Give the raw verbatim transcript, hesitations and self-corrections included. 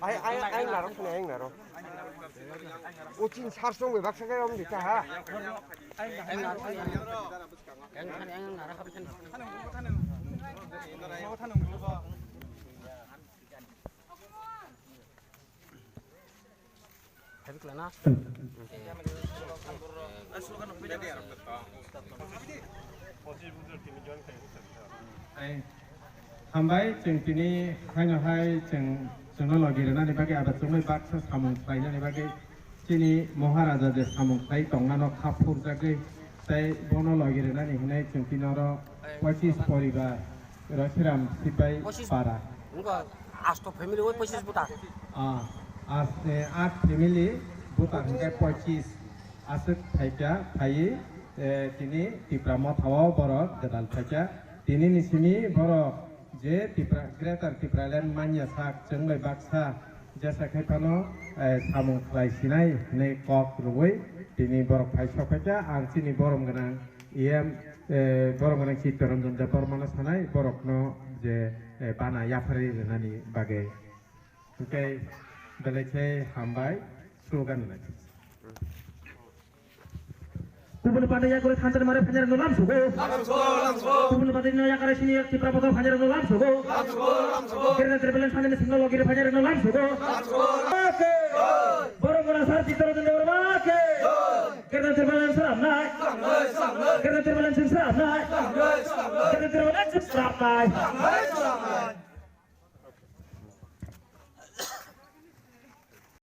Ai, ai, ai, naro, khna, ai, naro. O chin sar song bai baksa khe om dita ha. Hai, hambai, chwng tini haino hai chwng, chwngno logi rwnani bagwi abo chwngno baksa samung khlainani bagwi chini Maharaja je samung khlai tongmano kha phurjagwi tei bono logi rwnani hwnwi chwng tini oro pochis poribar Rasiram Sipai Pochis. Para. Wngkha asto family oi pochis buta. Ah, as, eh, at family buta hingke pochis aswk phaikha, phaiwi, eh, tini Tipra Motha o borok gwdal phaikha. Tini ni simi borok je Tipra, Greater Tipraland manya sak chwng bai baksa jesa khai phano, eh, samung khlai sinai hinwi kok rwui tini borok phai sok phaikha. Ang chini borom gwnang E M, eh, borom gwnang Chittaranjan Debbarmano sanai borokno je, eh, bana yapharwi rwnani bagwi. Hwnkhe belai khe hambai, slogan rwnai. Kubun pande yakore thansa mare phanjar no lam sugo. Kubun pande no yakare sini Tipra Motha phanjar no lam sugo. Greater Tipraland phanjar ni singno logi phanjar no lam sugo. Oke. Borom gwnang sir Chittaranjan Debbarma ke. Greater Tipraland sir amnai. Greater Tipraland sir amnai. Greater Tipraland sir amnai.